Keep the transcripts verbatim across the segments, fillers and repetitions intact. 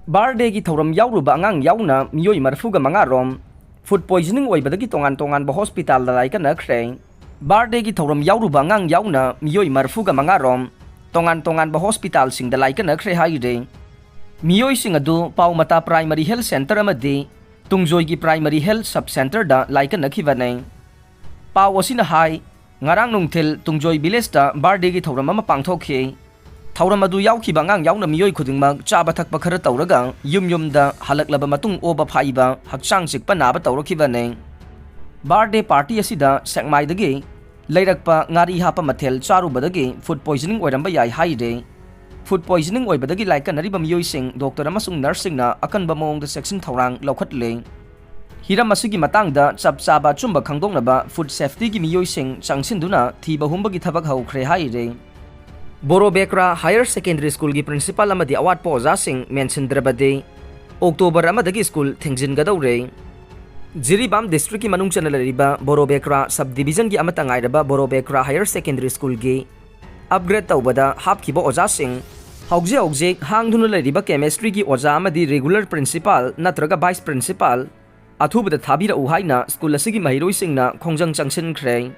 Birthdayꯒꯤ ꯊꯧꯔꯝ ꯌꯥꯎꯔꯨꯕ ꯑꯉꯥꯡ ꯌꯥꯎꯅ ꯃꯤꯑꯣꯏ ꯃꯔꯤꯐꯨꯒ ꯃꯉꯥ ꯔꯣꯝ food poisoning ꯑꯣꯏꯕꯗꯒꯤ ꯇꯣꯉꯥꯟ ꯇꯣꯉꯥꯟꯕ hospitalꯗ ꯂꯥꯏꯀꯠꯅꯈ꯭ꯔꯦ꯫ Birthdayꯒꯤ ꯊꯧꯔꯝ ꯌꯥꯎꯔꯨꯕ ꯑꯉꯥꯡ ꯌꯥꯎꯅ ꯃꯤꯑꯣꯏ ꯃꯔꯤꯐꯨꯒ ꯃꯉꯥ ꯔꯣꯝ ꯇꯣꯉꯥꯟ ꯇꯣꯉꯥꯟꯕ hospitalꯁꯤꯡꯗ ꯂꯥꯏꯀꯠꯅꯈ꯭ꯔꯦ ꯍꯥꯏꯔꯤ꯫ ꯃꯤꯑꯣꯏꯁꯤꯡ ꯑꯗꯨ ꯄꯥꯎꯃꯇꯥ Primary Health Centre ꯑꯃꯗꯤ ꯇꯨꯡꯖꯣꯏꯒꯤ Primary Health Sub Centreꯗ ꯂꯥꯏꯀꯠꯅꯈꯤꯕꯅꯤ꯫ ꯄꯥꯎ ꯑꯁꯤꯅ ꯍꯥꯏ, ꯉꯔꯥꯡ ꯅꯨꯡꯊꯤꯜ ꯇꯨꯡꯖꯣꯏ villageꯇ birthdayꯒꯤ ꯊꯧꯔꯝ ꯑꯃ ꯄꯥꯡꯊꯣꯛꯈꯤ꯫ ꯊꯧꯔꯝ ꯑꯗꯨ ꯌꯥꯎꯈꯤꯕ ꯑꯉꯥꯡ ꯌꯥꯎꯅ ꯃꯤꯑꯣꯏ ꯈꯨꯗꯤꯡꯃꯛ ꯆꯥꯕ ꯊꯛꯄ ꯈꯔ ꯇꯧꯔꯒ ꯌꯨꯝ ꯌꯨꯝꯗ ꯍꯜꯂꯛꯂꯕ ꯃꯇꯨꯡ ꯑꯣꯕ ꯐꯥꯏꯕ, ꯍꯛꯆꯥꯡ ꯆꯤꯛꯄ ꯅꯥꯕ ꯇꯧꯔꯛꯈꯤꯕꯅꯤ꯫ Birthday party ꯑꯁꯤꯗ ꯁꯦꯛꯃꯥꯏꯗꯒꯤ ꯂꯩꯔꯛꯄ ꯉꯥꯔꯤ ꯍꯥꯞꯄ ꯃꯊꯦꯜ ꯆꯥꯔꯨꯕꯗꯒꯤ food poisoning ꯑꯣꯏꯔꯝꯕ ꯌꯥꯏ ꯍꯥꯏꯔꯤ꯫ Food poisoning ꯑꯣꯏꯕꯗꯒꯤ ꯂꯥꯏꯀꯠꯅꯔꯤꯕ ꯃꯤꯑꯣꯏꯁꯤꯡ doctor ꯑꯃꯁꯨꯡ nurseꯁꯤꯡꯅ ꯑꯀꯟꯕ ꯃꯑꯣꯡꯗ ꯆꯦꯛꯁꯤꯟ ꯊꯧꯔꯥꯡ ꯂꯧꯈꯠꯂꯤ꯫ ꯍꯤꯔꯝ ꯑꯁꯤꯒꯤ ꯃꯇꯥꯡꯗ ꯆꯞ ꯆꯥꯕ ꯑꯆꯨꯝꯕ ꯈꯪꯗꯣꯛꯅꯕ food safetyꯒꯤ ꯃꯤꯑꯣꯏꯁꯤꯡ ꯆꯪꯁꯤꯟꯗꯨꯅ ꯊꯤꯕ ꯍꯨꯝꯕꯒꯤ ꯊꯕꯛ ꯍꯧꯈ꯭ꯔꯦ ꯍꯥꯏꯔꯤ꯫ ꯕꯣꯔꯣꯕꯦꯀ꯭ꯔꯥ Higher Secondary Schoolꯒꯤ principal ꯑꯃꯗꯤ ꯑꯋꯥꯠꯄ ꯑꯣꯖꯥꯁꯤꯡ ꯃꯦꯟꯁꯤꯟꯗ꯭ꯔꯕꯗꯤ October ꯑꯃꯗꯒꯤ school ꯊꯤꯡꯖꯤꯟꯒꯗꯧꯔꯦ꯫ ꯖꯤꯔꯤꯕꯥꯝ districtꯀꯤ ꯃꯅꯨꯡ ꯆꯟꯅ ꯂꯩꯔꯤꯕ ꯕꯣꯔꯣꯕꯦꯀ꯭ꯔꯥ sub divisionꯒꯤ ꯑꯃꯠꯇ ꯉꯥꯏꯔꯕ ꯕꯣꯔꯣꯕꯦꯀ꯭ꯔꯥ Higher Secondary Schoolꯒꯤ upgrade ꯇꯧꯕꯗ ꯍꯥꯞꯈꯤꯕ ꯑꯣꯖꯥꯁꯤꯡ ꯍꯧꯖꯤꯛ ꯍꯧꯖꯤꯛ ꯍꯥꯡꯗꯨꯅ ꯂꯩꯔꯤꯕ chemistryꯒꯤ ꯑꯣꯖꯥ ꯑꯃꯗꯤ regular principal ꯅꯠꯇ꯭ꯔꯒ vice principal ꯑꯊꯨꯕꯗ ꯊꯥꯕꯤꯔꯛꯎ ꯍꯥꯏꯅ school ꯑꯁꯤꯒꯤ ꯃꯍꯩꯔꯣꯏꯁꯤꯡꯅ ꯈꯣꯡꯖꯪ ꯆꯪꯁꯤꯟꯈ꯭ꯔꯦ꯫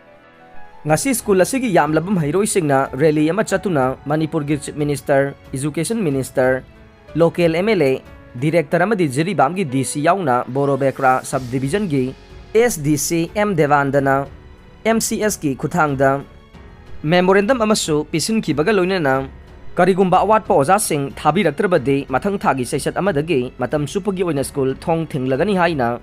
ꯉꯁꯤ school ꯑꯁꯤꯒꯤ ꯌꯥꯝꯂꯕ ꯃꯍꯩꯔꯣꯏꯁꯤꯡꯅ rally ꯑꯃ ꯆꯠꯇꯨꯅ ꯃꯅꯤꯄꯨꯔꯒꯤ Chief Minister, Education Minister, local MLA, director ꯑꯃꯗꯤ ꯖꯤꯔꯤꯕꯥꯝꯒꯤ DC ꯌꯥꯎꯅ ꯕꯣꯔꯣꯕꯦꯀ꯭ꯔꯥ sub divisionꯒꯤ SDC ꯑꯦꯝ ꯗꯦꯕꯥꯟꯗꯅ MCSꯀꯤ ꯈꯨꯠꯊꯥꯡꯗ memorandum ꯑꯃꯁꯨ ꯄꯤꯁꯤꯟꯈꯤꯕꯒ ꯂꯣꯏꯅꯅ ꯀꯔꯤꯒꯨꯝꯕ ꯑꯋꯥꯠꯄ ꯑꯣꯖꯥꯁꯤꯡ ꯊꯥꯕꯤꯔꯛꯇ꯭ꯔꯕꯗꯤ ꯃꯊꯪ ꯊꯥꯒꯤ ꯆꯩꯆꯠ ꯑꯃꯗꯒꯤ ꯃꯇꯝ ꯆꯨꯞꯄꯒꯤ ꯑꯣꯏꯅ school ꯊꯣꯡ ꯊꯤꯡꯂꯒꯅꯤ ꯍꯥꯏꯅ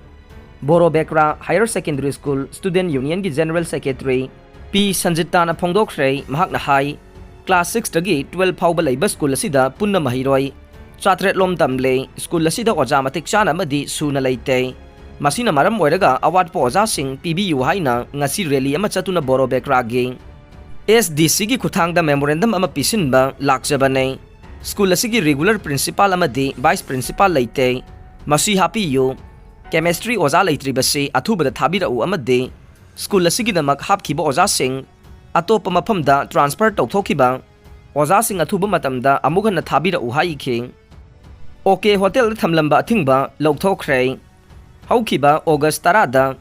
ꯕꯣꯔꯣꯕꯦꯀ꯭ꯔꯥ Higher Secondary School Student Unionꯒꯤ General Secretary ꯄꯤ ꯁꯟꯖꯤꯇꯥꯅ ꯐꯣꯡꯗꯣꯛꯈ꯭ꯔꯦ꯫ ꯃꯍꯥꯛꯅ ꯍꯥꯏ, class sixꯇꯒꯤ twelve ꯐꯥꯎꯕ ꯂꯩꯕ school ꯑꯁꯤꯗ ꯄꯨꯟꯅ ꯃꯍꯩꯔꯣꯏ ꯆꯥꯇ꯭ꯔꯦꯠ ꯂꯣꯝ ꯇꯝꯂꯦ꯫ School ꯑꯁꯤꯗ ꯑꯣꯖꯥ ꯃꯇꯤꯛ ꯆꯥꯅ ꯑꯃꯗꯤ ꯁꯨꯅ ꯂꯩꯇꯦ꯫ ꯃꯁꯤꯅ ꯃꯔꯝ ꯑꯣꯏꯔꯒ ꯑꯋꯥꯠꯄ ꯑꯣꯖꯥꯁꯤꯡ ꯄꯤꯕꯤꯌꯨ ꯍꯥꯏꯅ ꯉꯁꯤ rally ꯑꯃ ꯆꯠꯇꯨꯅ ꯕꯣꯔꯣꯕꯦꯀ꯭ꯔꯥꯒꯤ SDCꯒꯤ ꯈꯨꯠꯊꯥꯡꯗ memorandum ꯑꯃ ꯄꯤꯁꯤꯟꯕ ꯂꯥꯛꯆꯕꯅꯦ꯫ School ꯑꯁꯤꯒꯤ regular principal ꯑꯃꯗꯤ vice principal ꯂꯩꯇꯦ꯫ ꯃꯁꯤ ꯍꯥꯞꯄꯤꯌꯨ꯫ Chemistry ꯑꯣꯖꯥ ꯂꯩꯇ꯭ꯔꯤꯕꯁꯤ ꯑꯊꯨꯕꯗ ꯊꯥꯕꯤꯔꯛꯎ ꯑꯃꯗꯤ school ꯑꯁꯤꯒꯤꯗꯃꯛ ꯍꯥꯞꯈꯤꯕ ꯑꯣꯖꯥꯁꯤꯡ ꯑꯇꯣꯞꯄ ꯃꯐꯝꯗ transfer ꯇꯧꯊꯣꯛꯈꯤꯕ ꯑꯣꯖꯥꯁꯤꯡ ꯑꯊꯨꯕ ꯃꯇꯝꯗ ꯑꯃꯨꯛ ꯍꯟꯅ ꯊꯥꯕꯤꯔꯛꯎ ꯍꯥꯏꯈꯤ꯫ OK Hotel ꯗ ꯊꯝꯂꯝꯕ ꯑꯊꯤꯡꯕ ꯂꯧꯊꯣꯛꯈ꯭ꯔꯦ꯫ ꯍꯧꯈꯤꯕ August ꯇꯔꯥꯗ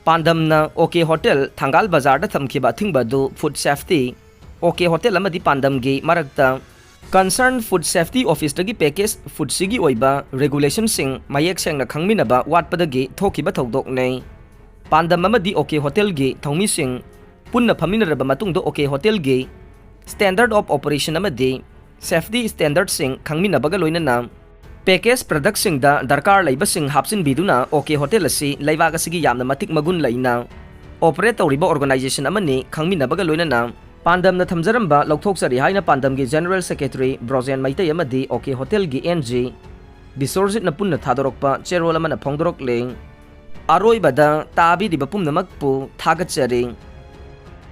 ꯄꯥꯟꯗꯝꯅ OK Hotel ꯊꯪꯒꯥꯜ ꯕꯖꯥꯔꯗ ꯊꯝꯈꯤꯕ ꯑꯊꯤꯡꯕ ꯑꯗꯨ Food Safety, OK Hotel ꯑꯃꯗꯤ ꯄꯥꯟꯗꯝꯒꯤ ꯃꯔꯛꯇ Concerned Food Safety Office ꯇꯒꯤ package food ꯁꯤꯒꯤ ꯑꯣꯏꯕ regulation ꯁꯤꯡ ꯃꯌꯦꯛ ꯁꯦꯡꯅ ꯈꯪꯃꯤꯟꯅꯕ ꯋꯥꯠꯄꯗꯒꯤ ꯊꯣꯛꯈꯤꯕ ꯊꯧꯗꯣꯛꯅꯤ꯫ ꯄꯥꯟꯗꯝ ꯑꯃꯗꯤ OK Hotel ꯒꯤ ꯊꯧꯃꯤꯁꯤꯡ ꯄꯨꯟꯅ ꯐꯝꯃꯤꯟꯅꯔꯕ ꯃꯇꯨꯡꯗ OK Hotel ꯒꯤ Standard of Operation ꯑꯃꯗꯤ Safety Standard ꯁꯤꯡ ꯈꯪꯃꯤꯟꯅꯕꯒ ꯂꯣꯏꯅꯅ package product ꯁꯤꯡꯗ ꯗꯔꯀꯥꯔ ꯂꯩꯕꯁꯤꯡ ꯍꯥꯞꯆꯤꯟꯕꯤꯗꯨꯅ OK Hotel ꯑꯁꯤ ꯂꯩꯕꯥꯛ ꯑꯁꯤꯒꯤ ꯌꯥꯝꯅ ꯃꯇꯤꯛ ꯃꯒꯨꯟ ꯂꯩꯅ operate ꯇꯧꯔꯤꯕ organization ꯑꯃꯅꯤ ꯈꯪꯃꯤꯟꯅꯕꯒ ꯂꯣꯏꯅꯅ ꯄꯥꯟꯗꯝꯅ ꯊꯝꯖꯔꯝꯕ ꯂꯧꯊꯣꯛꯆꯔꯤ ꯍꯥꯏꯅ ꯄꯥꯟꯗꯝꯒꯤ General Secretary ꯕ꯭ꯔꯣꯖꯦꯟ ꯃꯩꯇꯩ ꯑꯃꯗꯤ OK Hotel ꯒꯤ ꯑꯦꯟ ꯖꯤ ꯕꯤꯁꯣꯔꯖꯤꯠꯅ ꯄꯨꯟꯅ ꯊꯥꯗꯣꯔꯛꯄ ꯆꯦꯔꯣꯜ ꯑꯃꯅ ꯐꯣꯡꯗꯣꯔꯛꯂꯤ꯫ ꯑꯔꯣꯏꯕꯗ ꯇꯥꯕꯤꯔꯤꯕ ꯄꯨꯝꯅꯃꯛꯄꯨ ꯊꯥꯒꯠꯆꯔꯤ꯫